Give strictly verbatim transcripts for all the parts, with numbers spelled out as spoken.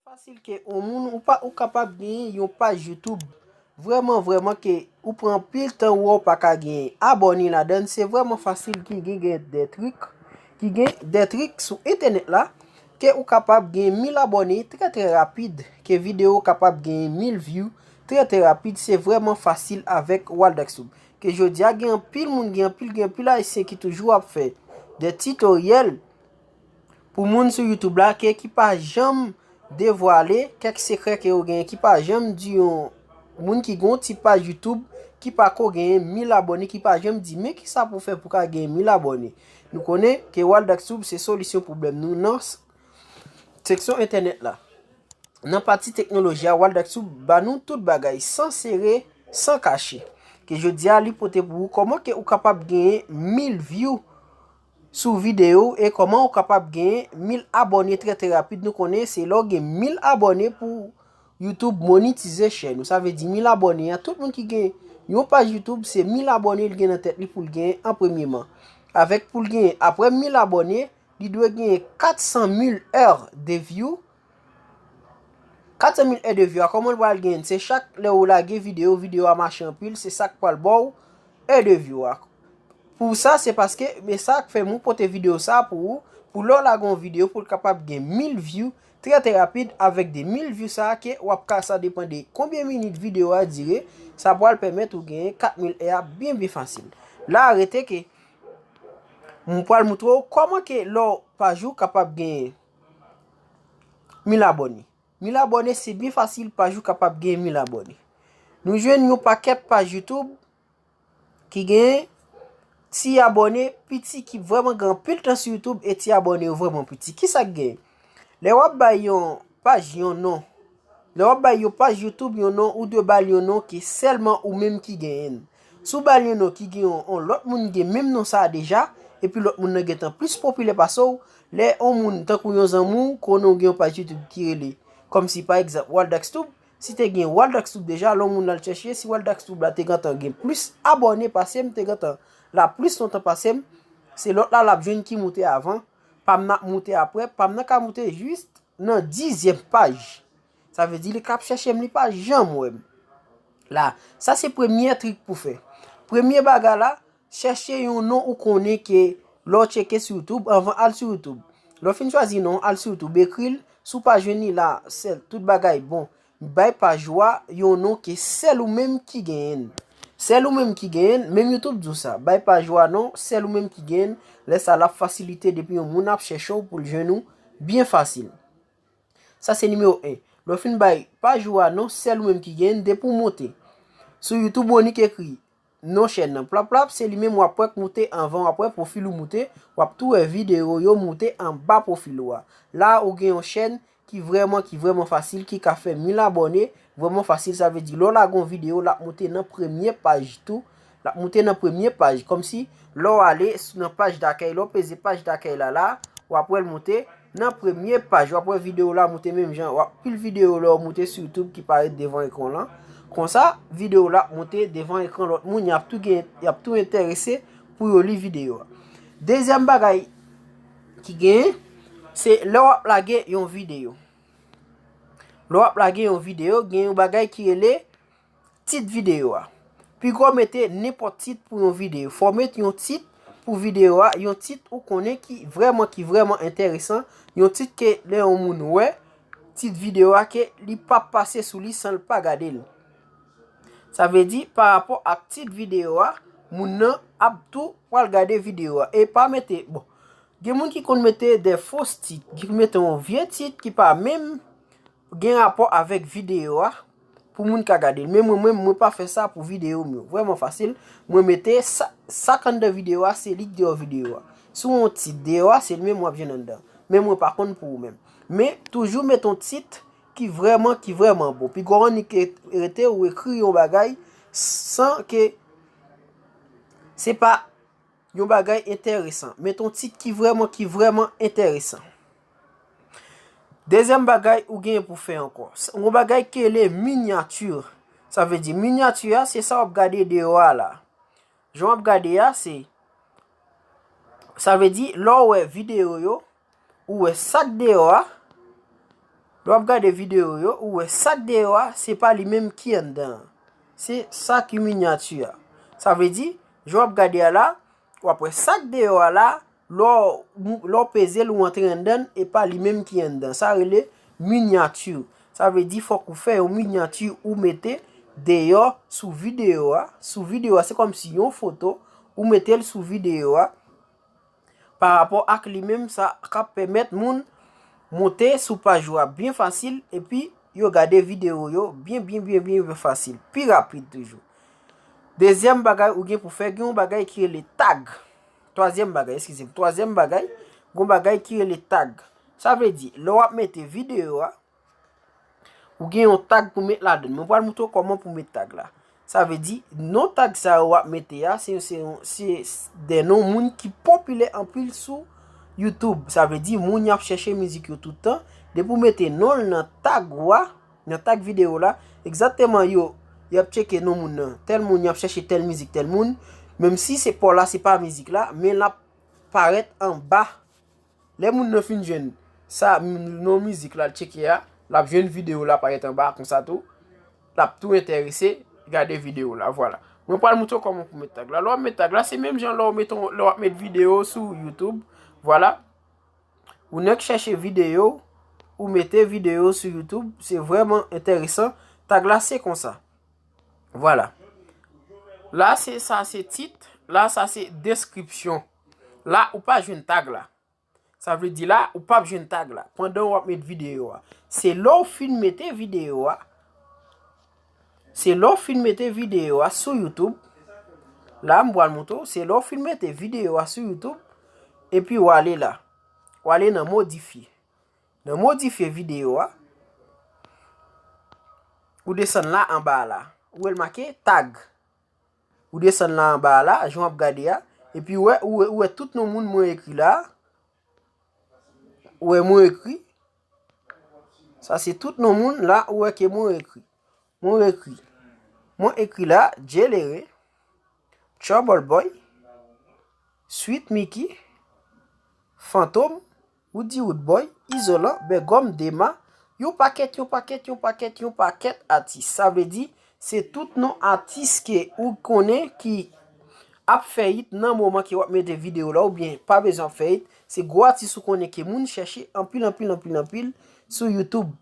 Fasil ke yon moun ou pa ou kapab genyen yon paj YouTube. Vrèman, vrèman ke ou pran anpil tan ou wè ou pa ka genyen abòne ladan l, se vrèman fasil ki gen gen de trik, ki gen de trik sou entènèt la, ke ou kapab genyen mil abòne trè trè rapid, ke videyo ou kapab genyen mil view trè trè rapid, se vrèman fasil avèk Waldax Tube. Ke jodi a gen anpil moun, gen anpil, gen anpil ayisyen ki toujou ap fè de titoryèl pou moun sou YouTube la ke ki pa janm devwale kèk sekrè ke yo genyen, ki pa janm di yon moun ki gen yon ti paj YouTube ki pa ko genyen mil abòne, ki pa janm di men kisa pou fè pou ka genyen mil abòne. Nou konnen ke Waldax Tube se solisyon pwoblèm nou nan s- seksyon entènèt la. Nan pati teknoloji a, Waldax Tube ba nou tout bagay san sere, san kache. Ke jodi a li pote pou ou kòman ke ou kapab genyen mil view sou videyo e kòman ou kapab genyen mil abòne trè trè rapid. Nou konnen se lè w gen mil abòne pou YouTube monetize chèn ou. Sa vle di mil abòne a, tout moun ki gen yon paj YouTube, se mil abòne li gen nan tèt li pou l genyen an premyeman. Avèk pou l genyen, apre mil abòne, li dwe genyen kat san mil è de view. Kat san mil è de view a, kòman l pral genyen? Se chak lè ou lage videyo, videyo a mache anpil, se sa k pral ba w è de view a. Pou sa, se paske, men sa k fè m pote videyo sa pou ou, pou lè w lage yon videyo, pou l kapab gen mil view trè trè rapid, avèk de mil view sa ke w ap ka, sa depann de konbyen minit videyo a dire, sa pral pèmèt ou genyen kat mil è a byen, byen fasil. La, rete ke m pral moutre w kòman ke lè w paj ou kapab genyen mil abòne. Mil abòne, se byen fasil, paj ou kapab genyen mil abòne. Nou jwenn yon pakèt paj YouTube ki genyen ti abòne piti ki vrèman gen anpil tan sou YouTube e ti abòne yo vrèman piti. Kisa k genyen? Lè w ap bay yon paj yon non, lè w ap bay yon paj YouTube yon non, ou dwe ba l yon non ki sèlman ou menm ki genyen l. Si w ba l yon non ki gen yon, yon lòt moun gen menm non sa a deja, epi lòt moun nan gentan plis popilè pase w, lè yon moun tankou yon zanmi w konnen w gen yon paj YouTube ki rele, kòmsi pa egzanp, Waldax Tube, si te gen Waldax Tube deja, lè yon moun al chèche, si Waldax Tube la te gentan gen plis abòne pase m, te gentan la plis lontan pase m, se lòt la l ap jwenn ki moute avan, pa m nan ap moute apre, pa m nan ka moute jis nan dizyèm paj. Sa vle di li k ap chèche m, li pa janm wè m. La, sa se premye trik pou fè. Premye bagay la, chèche yon non ou konnen ke lè w tcheke sou YouTube, anvan al sou YouTube. Lè w fin chwazi non, al sou YouTube, ekri l, si w pa jwenn li la, sèl, tout bagay bon. Bay paj ou a yon non ke sèl ou menm ki genyen l. Sèl ou menm ki genyen l, menm YouTube di w sa. Bay paj ou a non, sèl ou menm ki genyen l. Lè sa l ap fasilite depi yon moun ap chèche w pou l jwenn ou byen fasil. Sa se nimewo en. Lè w fin bay paj ou a non, sèl ou menm ki genyen l, depi w monte sou YouTube, w annik ekri non chèn nan. Plap, plap, se li menm w ap wè k moute anvan, w ap wè pwofil ou moute, w ap tou wè videyo yo moute anba pwofil ou a. La, ou gen yon chèn ki vrèman, ki vrèman fasil, ki ka fè mil abòne, vrèman fasil, sa vle di lè w lage yon videyo, l ap moute nan premye paj tou, l ap moute nan premye paj, kòmsi lè w ale s- nan paj dakèy, lè w peze paj dakèy la, la, w ap wè l moute nan premye paj, w ap wè videyo la moute menm jan, w ap pil videyo lè w moute sou YouTube ki parèt devan ekran w lan. Konsa, videyo la ap moute devan ekran lòt moun, y ap tou gen, y ap tou enterese pou yo li videyo a. Dezyèm bagay ki genyen, se lè w ap lage yon videyo. Lè w ap lage yon videyo, gen yon bagay ki rele tit videyo a. Piga w mete nenpòt tit pou yon videyo. Fò w met yon tit pou videyo a, yon tit ou konnen ki vrèman, ki vrèman enteresan, yon tit ke lè yon moun wè tit videyo a ke li p ap pase sou li san l pa gade l. Sa vle di, pa rapò ak tit videyo a, moun nan ap tou pral gade videyo a. E pa mete, bon, gen moun ki konn mete de fos tit, ki mete yon vye tit ki pa menm gen rapò avèk videyo a pou moun ka gade l. Men mwen, mwen, mwen pa fè sa pou videyo m yo. Vrèman fasil, mwen mete sa, sa k anndan videyo a, se li k deyò videyo a. Si w yon tit deyò a, se li menm w ap jwenn anndan. Men mwen pa konn pou ou menm. Men toujou met yon tit ki vrèman, ki vrèman bon. Piga w annik rete ou ekri yon bagay san ke se pa yon bagay enteresan. Met yon tit ki vrèman, ki vrèman enteresan. Dezyèm bagay ou gen pou fè ankò, s- yon bagay ki rele minyati. Sa vle di minyati a, se sa w ap gade deyò a la. Jan w ap gade a, se, sa vle di lè w wè videyo yo, ou wè sa k deyò a, Lè w ap gade videyo yo, ou wè sa k deyò a, se pa li menm ki anndan an. Se sa ki minyati a. Sa vle di, jan w ap gade a la, w ap wè sa k deyò a la, lè w, lè w peze l, ou antre anndan l, e pa li menm ki anndan. Sa rele minyati. Sa vle di, fòk ou fè yon minyati ou mete deyò sou videyo a. Sou videyo a, se kòmsi yon foto, ou mete l sou videyo a. Pa rapò ak li menm, sa k ap pèmèt moun monte sou paj ou a byen fasil, epi yo gade videyo yo byen, byen, byen, byen, byen fasil, pi rapid toujou. Dezyèm bagay ou gen pou fè, gen yon bagay ki rele tag. Twazyèm bagay, eskize m, twazyèm bagay, gen yon bagay ki rele tag. Sa vle di, lè w ap mete videyo a, ou gen yon tag pou met ladan l. Mwen pral montre w kòman pou met tag la. Sa vle di, non tag sa yo w ap mete a, se, se, se de non moun ki popilè anpil sou YouTube. Sa vle di, moun y ap chèche mizik yo tout tan. Depi w mete non l nan tag ou a, nan tag videyo la, egzakteman yo, y ap tcheke non moun nan. Tèl moun, y ap chèche tèl mizik, tèl moun. Menm si se pa w la, se pa mizik la, men l ap parèt anba. Lè moun nan fin jwenn sa, m-, non mizik l al tcheke a, l ap jwenn videyo la parèt anba konsa tou. L ap tou enterese gade videyo la, vwala. Mwen pral montre w kòman pou met tag la. Lè w ap met tag la, se menm jan lè w met on, lè w ap met videyo sou YouTube. Vwala. Ou nèk chèche videyo, ou mete videyo sou YouTube, se vrèman enteresan. Tag la se konsa. Vwala. La se, sa se tit, la sa se deskripsyon. La ou pa jwenn tag la. Sa vle di la, ou p ap jwenn tag la pandan w ap met videyo a. Se lè w fin mete videyo a, se lè w fin mete videyo a sou YouTube, la m pral montre w, se lè w fin mete videyo a sou YouTube, epi w ale la. W ale nan modifye. Nan modifye videyo a, ou desann la anba a la. Ou wè l make tag. Ou desann la anba a la, jan w ap gade a, epi ou wè, ou wè, ou wè tout non moun mwen ekri la. Ou wè mwen ekri. Sa se tout non moun la, ou wè ke mwen ekri. Mwen ekri. Mwen ekri la, Djelere, Trouble Boy, Sweet Mickey, Fantom, Roody Roodboy, Izolan, Bègòm, Dema, yon pakèt, yon pakèt, yon pakèt, yon pakèt atis. Sa vle di, se tout non atis ke ou konnen ki ap fè hit nan moman ke w ap mete videyo la, oubyen pa bezwen ap fè hit, se gwo atis ou konnen ke moun chèche anpil, anpil, anpil, anpil sou YouTube.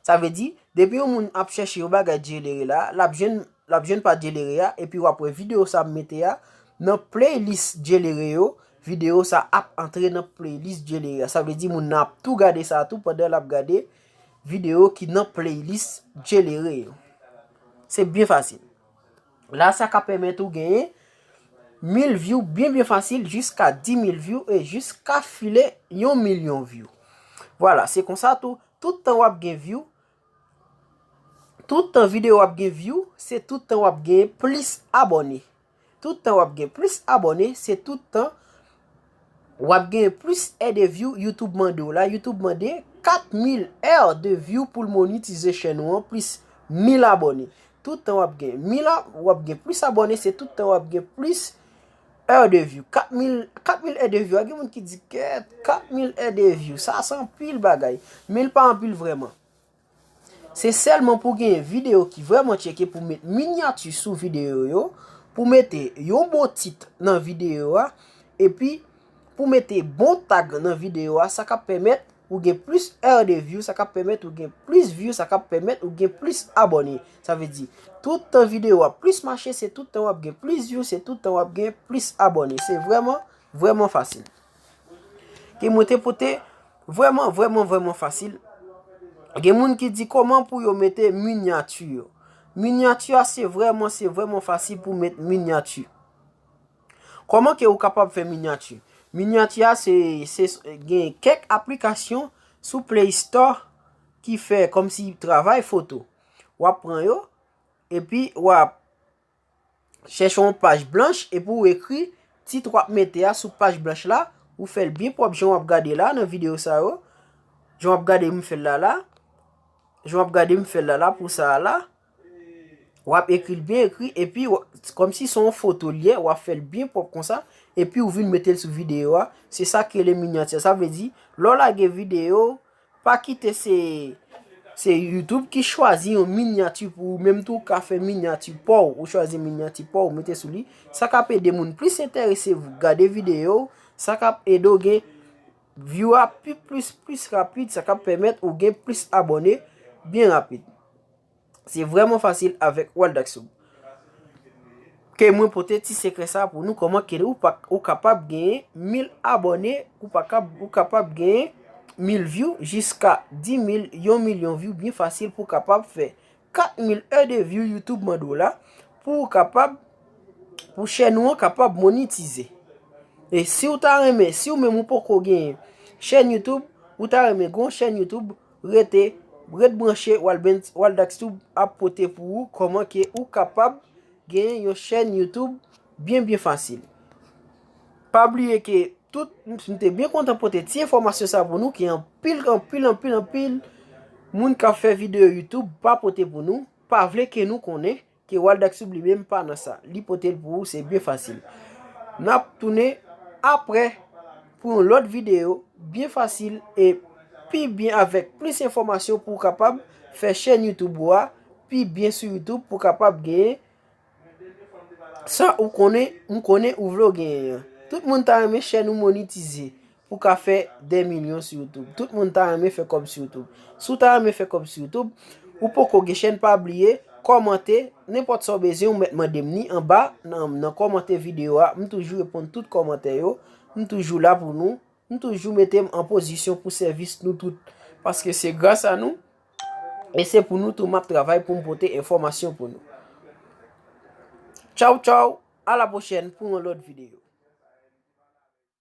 Sa vle di, depi yon moun ap chèche yon bagay Djelere la, l ap jwenn, l ap jwenn pa Djelere a, epi w ap wè videyo sa m mete a, nan playlist Djelere yo, videyo sa ap antre nan playlist Djelere a. Sa vle di, moun nan ap tou gade sa tou pandan l ap gade videyo ki nan playlist Djelere yo. Se byen fasil. La, sa ka pèmèt ou genyen mil view byen, byen fasil, jiska dis mil view e jiska file yon milyon view. Vwala, se konsa tou, tout tan w ap gen view, tout tan videyo w ap gen view, se tout tan w ap gen plis abòne. Tout tan w ap gen plis abòne, se tout tan w ap gen plis è de view YouTube mande w la. YouTube mande kat mil è de view pou l monetize chèn ou an, plis mil abòne. Tout tan w ap gen mil a-, w ap gen plis abòne, se tout tan w ap gen plis è de view. Kat mil, kat mil è de view, a gen moun ki di, "Kèt, kat mil è de view, sa se anpil bagay." Men l pa anpil vrèman. Se sèlman pou genyen videyo ki vrèman tcheke, pou met minyati sou videyo yo, pou mete yon bon tit nan videyo a, epi pou mete bon tag nan videyo a, sa k ap pèmèt ou gen plis è de view, sa k ap pèmèt ou gen plis view, sa k ap pèmèt ou gen plis abòne. Sa vle di, tout tan videyo a plis mache, se tout tan w ap gen plis view, se tout tan w ap gen plis abòne. Se vrèman, vrèman fasil. Ke mwen te pote vrèman, vrèman, vrèman fasil. Gen moun ki di kòman pou yo mete minyati yo. Minyati a se vrèman, se vrèman fasil pou met minyati. Kòman ke ou kapab fè minyati? Minyati a se, se gen kèk aplikasyon sou Play Store ki fè kòmsi travay foto. W ap pran yo, epi w ap chèche yon paj blanch epi w ekri tit w ap mete a sou paj blanch la, ou fè l byen pwòp jan w ap gade la nan videyo sa yo, jan w ap gade m fè l la la, jan w ap gade m fè l la la pou sa a la, w ap ekri l byen ekri epi w-, kòmsi se yon foto l ye, w ap fè l byen pwòp konsa, epi w vin mete l sou videyo a, se sa ki rele minyati a. Sa vle di, lè w lage videyo, Pa kite se se YouTube ki chwazi yon minyati pou ou. Menm tou ou ka fè minyati pa w, ou chwazi minyati pa w, ou mete sou li. Sa k ap ede moun plis enterese gade videyo, sa k ap ede w gen view a pi plis plis rapid, sa k ap pèmèt ou gen plis abòne byen rapid. Se vrèman fasil avèk Waldax Tube. Ke mwen pote ti sekrè sa pou nou, kòman ke ou pa, ou kapab genyen mil abòne, ou pa kap, ou kapab genyen mil view, jiska dis mil, yon milyon view byen fasil pou kapab fè kat mil è de view YouTube mande w la, pou ou kapab, pou chèn ou an kapab monetize. E si w ta renmen, si w menm ou poko genyen chèn YouTube, ou ta renmen gon chèn YouTube, rete, ret branche, Walben-, Waldax Tube ap pote pou ou kòman ke ou kapab genyen yon chèn YouTube byen, byen fasil. Pa bliye ke tout, m te byen kontan pote ti enfòmasyon sa pou nou, ke anpil, anpil, anpil, anpil moun k ap fè videyo YouTube pa pote pou nou, pa vle ke nou konnen ke Waldax Tube li menm pa nan sa. Li pote l pou ou, se byen fasil. N ap tounen apre pou yon lòt videyo byen fasil e pi byen avèk plis enfòmasyon pou w kapab fè chèn YouTube ou a pi byen sou YouTube pou w kapab genyen sa ou konnen, m konnen ou vle w genyen an. Tout moun ta renmen chèn ou monetize pou ka fè de milyon sou YouTube. Tout moun ta renmen fè kòb sou YouTube. Si w ta renmen fè kòb sou YouTube, ou poko gen chèn, pa bliye kòmante, nenpòt sa w bezwen ou mèt mande m ni anba nan, nan kòmantè videyo a. M toujou reponn tout kòmantè yo. M toujou la pou nou. M toujou mete m an pozisyon pou sèvis nou tout. Paske se gras a nou e se pou nou tou m ap travay pou m pote enfòmasyon pou nou. Tchaw, tchaw, a la pwochèn pou yon lòt videyo.